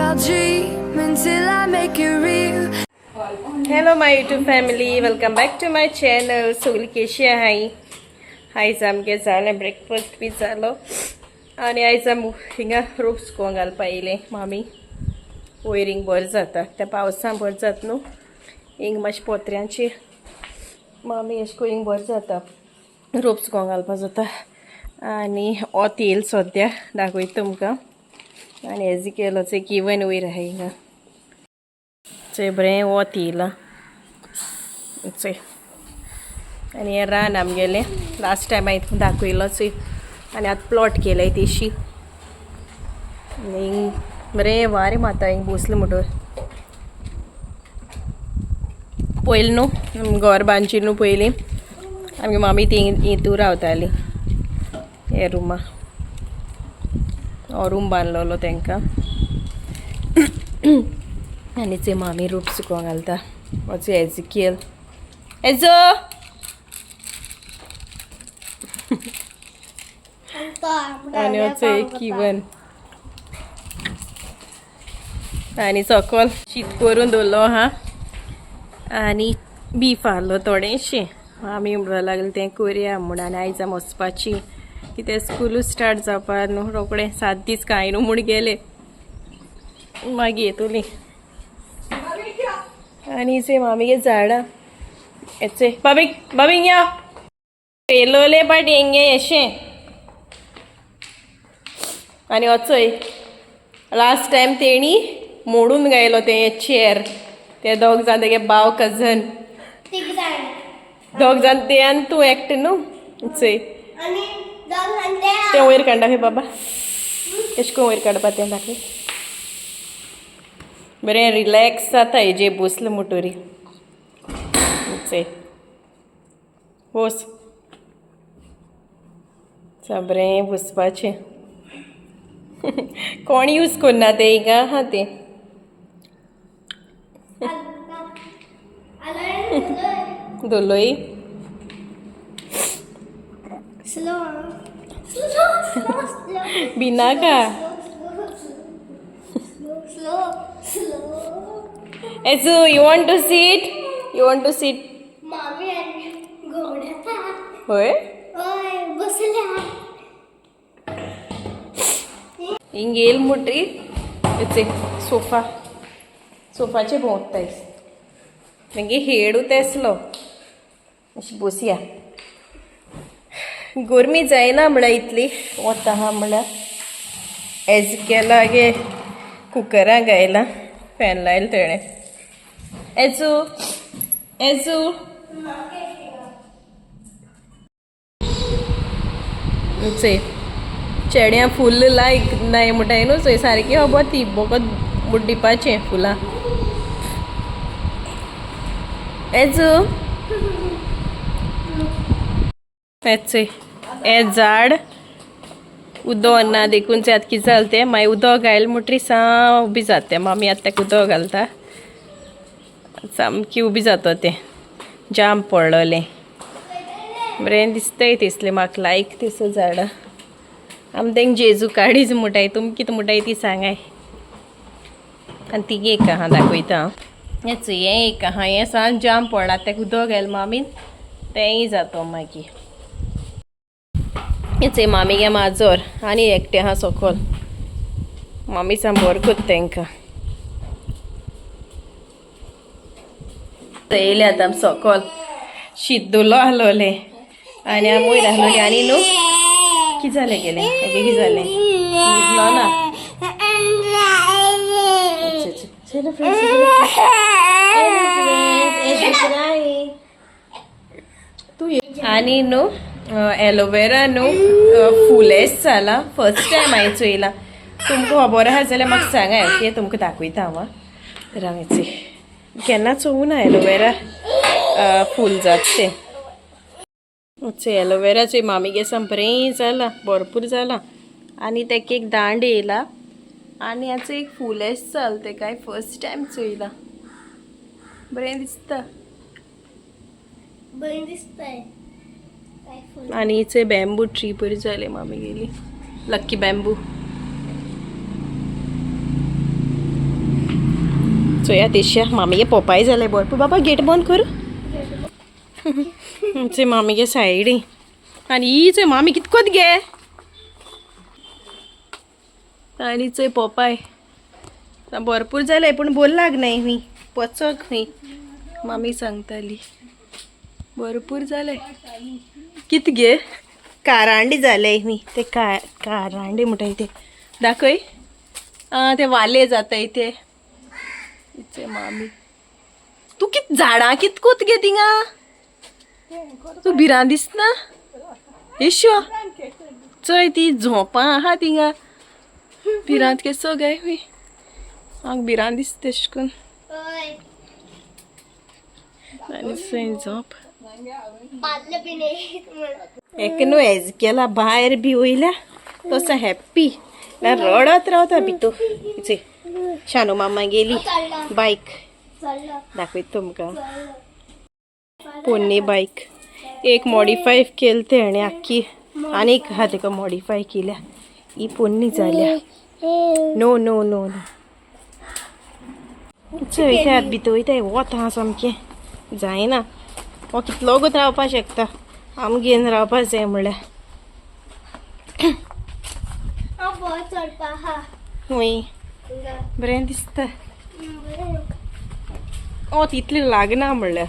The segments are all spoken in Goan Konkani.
I'll dream until I make it real. Hello my YouTube family, welcome back to my channel. सगळी कशी आहे? आयज आमगे जालें ब्रेकफास्ट बी जालो आनी आयज आम हिंगा रोप सुकोवंक घालपा येयलें. मामी वयर हिंग बरें जाता, त्या पावसान बरें जाता न्हू, हिंग मातशें पोत्र्यांची मामी अशें करून हिंग बरें जाता, रोप सुकोवंक घालपा जाता. आनी वत येयला सद्या दाखयता तुमकां. आनी एजिकेलाचो एक इवन वयर आहा हिंगा, चोय बरें वत येयलां चोय. आनी हें रान आमगेलें, लास्ट टायम हांवें तुमकां दाखयलो चोय. आनी आतां प्लॉट केलाय तेशी. आनी बरें वारें मारता हिंग बसलें म्हणटकर. पयलीं न्हू घर बांदचें न्हू पयलीं आमगे मामी ती हितू रावताली, हे रुमा, हो रूम बांदलेलो तांकां. आनी ते मामी रूप सुकोवंक घालता. वचो एजिकियल, एजो आनी वचो एक इवन. आनी सकल शीत करून दवरलो आहा आनी बीफ आहलो थोडेंशें. मामी म्हणपाक लागली तें करया म्हूण. आनी आयज आमी वचपाची, कितें स्कुलूच स्टार्ट जावपा न्हू रोखडें, 7 दीस कांय न्हू म्हूण गेले, मागीर येतली. आनी जे मामीगे झाडां येचे बाबी बाबी या पेलोले पाट हेंगे येशें. आनी वचय लास्ट टायम तेणी मोडून गायलो तें चेर, ते दोग जाण तेगे भाव कजन दोग जाण ते आनी तूं एकटें न्हू चोय तें वयर काडटा खंय बाबा, कशें करून वयर काडपा तें दाखय. बरें रिलॅक्स जाता हेजे बसलें म्हणटरी. चोय बस बरें बसपाचें. कोण यूज करना तें हिंगा आहा तें. धोलोय भिनाका. Ezu, you want to sit? You want to sit? मामी आनी घोड्याचा. होय? होय बसल्या. हिंग येयल म्हणटरी सोफा, सोफाचे भोंवताय मागीर हेडू तेसलो अशी बसया. गरमी जायना म्हळ्यार इतली वत आहा म्हळ्यार. एज केला गे कुकरां गायला, फॅन लायला तेणें. एजू एजू चोय चेड्यां फुल लायक नाय म्हणटाय न्हू, चोय सारकी खबर ती बोगत बुड्डिपाचें फुलां. एजू हें चोय हें झाड उदक ना देखून आतां कितें जालें तें, मागीर उदक घायल म्हणटरी सा उबी जाता तें. मामी आतां ताका उदक घालता, सामकी उबी जाता तें, जाम पडलेलें बरें दिसताय तिसलें म्हाका लायक तिसो झाडां. आमी तेंक जेजू काडीच म्हणटाय, तुमी कितें म्हणटाय ती सांगाय. आनी ती एक आहा दाखयता हांव. हें चोय हें एक आहा, हें सान जाम पडलां, ताका उदक घायल मामीन तेंय जाता मागीर. हें चोय मामीगे माजर आनी एकटें आहा सकल, मामी साम बरें कोत्ता तेंकां. येयले आतां आमी सकल, शीत धुलो आहलोलें आनी आमी वयर आहलोलीं. आनी न्हू कितें जालें गेलें हेगे, कितें जालें न्हिदलो ना. चलो फ्रेंड्स, तूं. आनी न्हू एलोवेरा न्हू फुलेस जाला, फर्स्ट टायम हांवें चोयलां. तुमकां खबर आहा जाल्यार म्हाका सांगाय, ओके? तुमकां दाखयता हांव. तर हांव चोय केन्ना चोवना एलोवेरा फूल जाता तें. चोय एलोवेरा चोय मामीगे साम बरें जालां, भरपूर जालां. आनी तेका एक दांड येयला आनी हाचो एक फुलेस जाल तें काय फर्स्ट टायम चोयलां, बरें दिसता. बरें दिसतंय. आनी चोय बॅम्बू ट्री बरी जाली मामी गेली, लक्की बॅम्बू. चोया तेश्या मामीगे पोपाय जाले भरपूर. बाबा गेट बंद करू. चोय मामीगे सायडी आनी ही चोय मामी कितकोत गे. आनी चोय पोपाय भरपूर जाले पूण बोल लागनाय खंय पचक खंय मामी सांगताली भरपूर जाले. कित गे कारांडी जाले खंय ते कारांडी म्हणटाय ते दाखय. आं ते वाले जाताय ते. इचे मामी तूं कित झाडां कितकोत गे थिंगा तूं भिरांत दिसना येशो. चोय ती झोंपां आहा थिंगा भिरांत केसो गे खंय म्हाका भिरांत दिसता तेश करून. आनी चोय झोंप एक न्हू एज केला भायर बी वयल्या तसो हॅप्पी ना रडत रावता भितू. चोय शानू मामा गेली बायक दाखयता तुमकां. पोन्नी बायक एक मॉडिफाय केल तेणें आख्खी आनी एक आहा तेका मॉडिफाय केल्या. ही पोन्नी जाल्या. नो नो नो नो चोय वयता भितर वयताय वत आहा सामकें जायना. हो कितलो गोत रावपाक शकता आम घेवन रावपाक जाय म्हणल्यार. हूंय बरें दिसता. ओ तितलें लागना म्हणल्यार.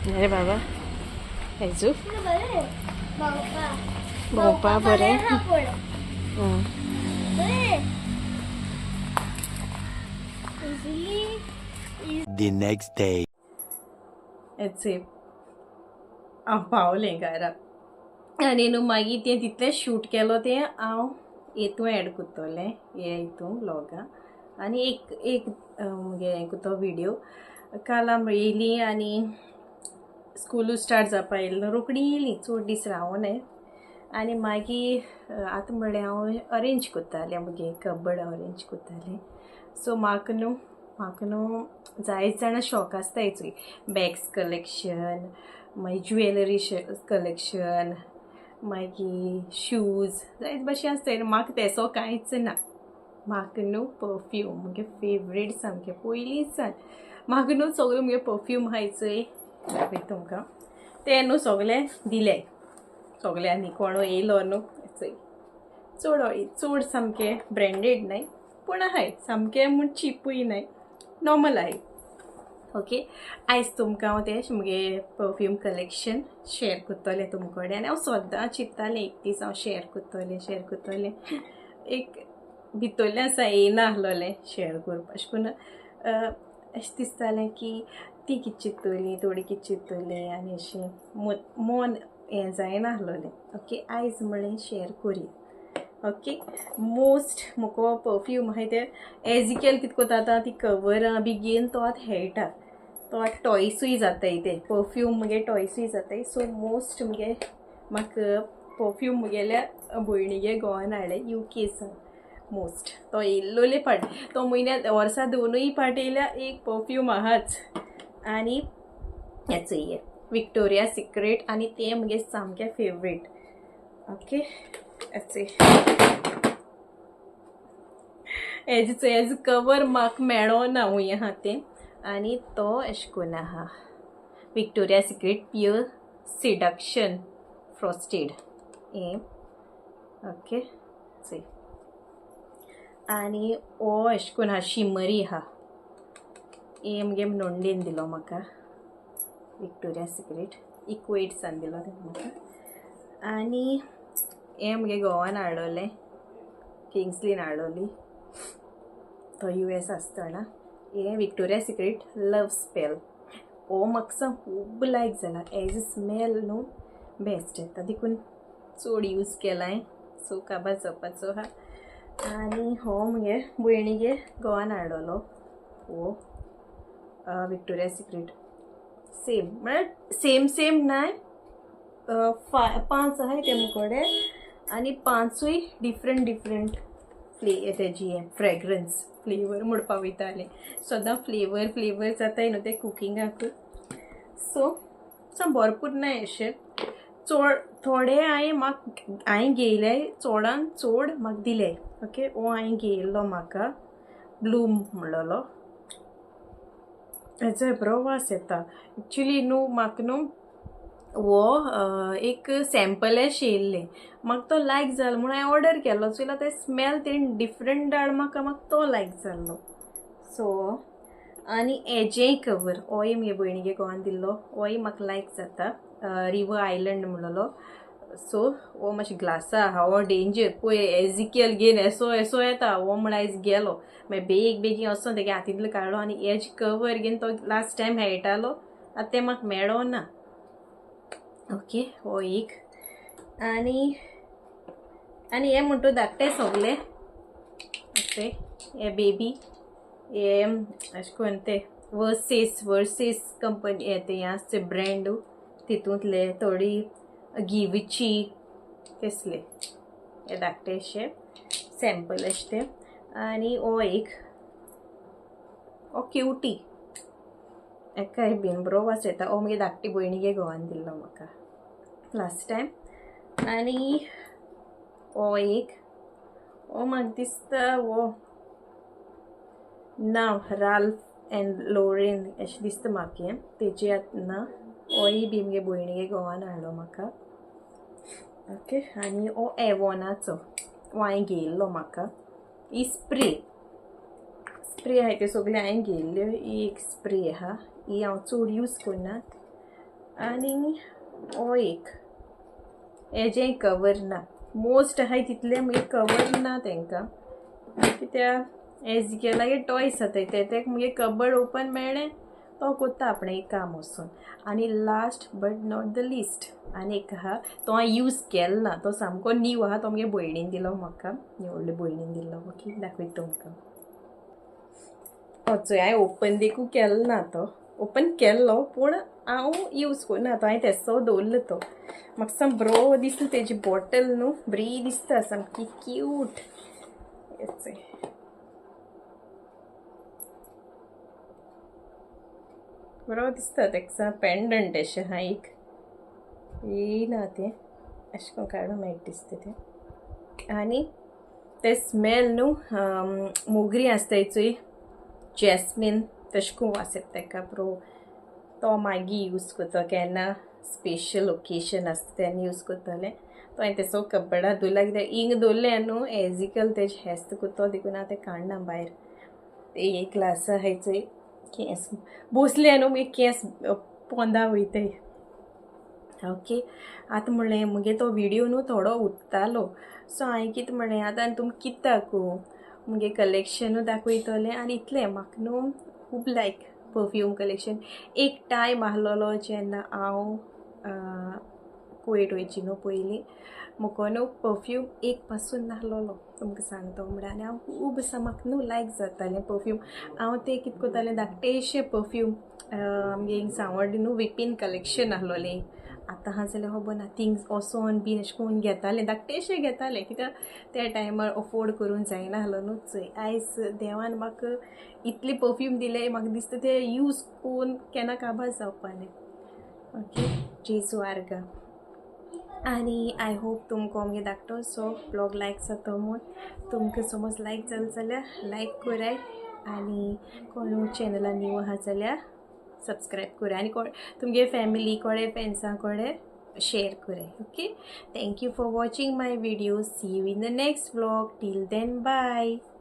अरे बाबा हेजू भोंवपा बरें. The next day. It's हांव पावलें घरा आनी न्हू मागीर तें तितलें शूट केलो तें हांव हेतून एड करतलें हे हितून व्लॉगा. आनी एक एक मुगे हें करतो विडियो. काल आमी येयलीं आनी स्कुलू स्टार्ट जावपा येयलो रोखडी येयली चड दीस रावोनाय. आनी मागीर आतां म्हणल्यार हांव अरेंज करतालें मुगे कबड अरेंज करतालें. सो म्हाका न्हू जायत जाणां शॉक आसता चोय बॅग्स कलेक्शन मागीर ज्वेलरी कलेक्शन मागीर शूज जायत भाशेन आसता. म्हाका तेसो कांयच ना. म्हाका न्हू परफ्यूम मुगे फेवरेट सामकें पयलींच सान म्हाका न्हू सगळे मुगे परफ्यूम आहाय चोय दाखयता तुमकां. ते न्हू सगळे दिले सगळ्यांनी कोण येयलो न्हू चोय चड चड सामकें ब्रँडेड न्हय पूण आहाय सामकें म्हूण चिपूय न्हय नॉर्मल आहाय. ओके आयज तुमकां हांव तें मुगे परफ्यूम कलेक्शन शेअर करतलें तुमचे कडेन. आनी हांव सद्दां चिंत्तालें एक दीस हांव शेअर करतलें एक भितरलें आसा येयना आसलोलें शेअर करपाक. अशें करून अशें दिसतालें की ती कितें चिंत्तली थोडी कितें चिंत्तली आनी अशें मन हें जायना आसलोलें. ओके आयज म्हणलें शेअर करुया. ओके मोस्ट म्हाका परफ्यूम आहाय ते एजिकेल कितें करता आतां ती कवरां बी घेवन तो आतां खेळटा तो आतां टॉयसूय जाताय ते परफ्यूम मुगे टॉयसूय जाताय. सो मोस्ट मुगे म्हाका परफ्यूम मुगेल्या भयणीगे गोवान हाडले you K San most तो येयल्लोले पाट तो म्हयन्यात वर्सा दोनूय पाट येयल्या एक परफ्यूम आहाच. आनी हें चोय विक्टोरिया सिक्रेट आनी तें मुगे सामकें फेवरेट. ओके चोय हेजे एज कवर म्हाका मेळोना हूंय आहा तें. आनी तो एशें करून आहा Victoria Secret pure seduction frosted हें. ओके चोय आनी हो एशें करून आहा शिमरी आहा हें मुगे नोंडेन दिलो म्हाका विक्टोरिया सिक्रेट इक्वेट्सान दिलो तें म्हाका. आनी हें मुगे गोवान हाडलोलें किंग्सलीन हाडलोली तो यू एस आसतना. हें विक्टोरिया सिक्रेट लव स्पेल हो म्हाका खूब लायक जाला एज स्मेल न्हू बेस्ट येता देखून चड यूज केलाय. सो काबार जावपाचो आहा. आनी हो मुगे भयणीगे गोवान हाडलोलो हो विक्टोरिया सिक्रेट सेम म्हळ्यार सेम सेम नाय 5 आहाय ते मुकोडे आनी 5ूय डिफरंट डिफरंट तेजी हें फ्रेग्रन्स फ्लेवर म्हणपा वयतालें सदां फ्लेवर फ्लेवर जाताय न्हू ते कुकिंगाकूय. सो सो भरपूर नाय अशें चड थोडे हांवें म्हाका हांवें घेयले चडान चड म्हाका दिले. ओके हो हांवें घेयल्लो म्हाका ब्लूम म्हणलेलो हेचो बरो वास येता. एक्चुली न्हू म्हाका न्हू हो एक सॅम्पल अशें येयल्लें, म्हाका तो लायक जालो म्हणून हांवें ऑर्डर केलो. चोयला ते स्मेल तेणें डिफरंट धाड म्हाका, म्हाका तो लायक जाल्लो. सो आनी हेजेंय कवर होय म्हगे भयणीगे घोवान दिल्लो, होय म्हाका लायक जाता. River island म्हणलेलो. सो हो मातशें ग्लासा आहा, हो डेंजर. पळय एजिकियल घेवन एसो एसो येता हो म्हळ्यार आयज गेलो. मागीर बेग बेगीन वचोन तेगे हातींतलो काडलो आनी हेज कवर घेवन तो लास्ट टायम मेळटालो, आतां तें म्हाका मेळो ना. ओके हो एक. आनी आनी हे म्हणटा धाकटे सगले ओके. हे बेबी हे अशें करून ते वर्सीस वर्सीस कंपनी हे ते आसचे ब्रँड तितूंतले थोडी गिवीची तसले हे धाकटे अशे सॅम्पल अशे ते. आनी हो एक हो क्युटी एकाय बीन बरो वास येता. हो म्हगे धाकटी भयणीगे घोवान दिल्लो म्हाका लास्ट टायम. आनी हो एक हो म्हाका दिसता हो नांव राल्फ एंड लोरेन अशें दिसता म्हाका हें तेजे आतां ना. होय बी म्हगे भयणीगे घोवान हाडलो म्हाका. ओके आनी हो एवोनाचो हो हांवें घेयल्लो म्हाका. ही स्प्रे स्प्रे आहाय त्यो सगल्यो हांवें घेयल्ल्यो. ही एक स्प्रे आहा, ही हांव चड यूज करना. आनी हो एक हेजेंय कवर ना, मोस्ट आहाय तितलें मागीर कवर ना तांकां, कित्याक एजिकेलागे टॉयस जाताय ते तेका मुगे कबर्ड ओपन मेळ्ळें तो कोत्ता आपणें एक काम वचून. आनी last but not the least आनी एक आहा, तो हांवें यूज केलो ना, तो सामको नीव आहा, तो मुगे भयणीन दिलो म्हाका, व्हडले भयणीन दिल्लो. ओके दाखयता तुमकां. चोय हांवें ओपन देखून केलो ना, तो ओपन केल्लो पूण हांव यूज करना तो, हांवें तेसो दवरलो तो. म्हाका साम बरो दिसता तेजी बॉटल न्हू बरी दिसता सामकी क्यूट. बरो दिसता तेका पेंडंट अशें आहा एक, येयना तें अशें करून काडूंक मेळटा दिसता तें. आनी तें स्मेल न्हू मोगरी आसताय चोय जॅस्मीन तशें करून वास येता तेका बरो. तो मागीर यूज करता केन्ना स्पेशल ओकेशन आसता तेन्ना यूज करतलें. तो हांवें तेसो कपडा दवरला कित्याक इंग दवरलें न्हू एजिकल तेजें हेस्त करता देखून हांव तें काडना भायर. ते एक ग्लास आहाय चोय केंस बसले न्हू मागीर केंस पोंदा वयताय. ओके आतां म्हणलें मुगे तो विडियो न्हू थोडो उत्तालो. सो हांवें कितें म्हणलें आतां आनी तुमकां कितें दाखोवं, मुगे कलेक्शनूय दाखयतलें. आनी इतलें म्हाका न्हू खूब लायक परफ्यूम कलेक्शन. एक टायम आहलोलो जेन्ना हांव कुवेट वयची न्हू पयलीं, म्हाका न्हू परफ्यूम एक पासून नाहलोलो तुमकां सांगता म्हळ्यार. आनी हांव खूब आसा म्हाका न्हू लायक जातालें परफ्यूम. हांव तें कितें करतालें धाकटेशें परफ्यूम आमगे हिंग सांवड्डें न्हू विपीन कलेक्शन आहलोलें. आतां आहा जाल्यार खबर ना, थिंग वचोन बीन अशें करून घेतालें धाकटेशें घेतालें कित्याक त्या टायमार अफोर्ड करूंक जायना आहलो न्हू चोय. आयज देवान म्हाका इतली परफ्यूम दिले म्हाका दिसता ते यूज करून केन्ना काबार जावपाचें. ओके जेजू आर्गा. आनी I hope तुमकां मुगे धाकटो सो ब्लॉग लायक जातो म्हूण. तुमकां समज लायक जालो जाल्यार लायक कराय आनी कोण चॅनला न्यू आहा जाल्यार सबस्क्रायब कराय आनी कोण तुमगे फॅमिली कोडे फ्रेंड्सां कोडे शेयर कराय. Okay thank you for watching my video. See you in the next vlog. Till then bye.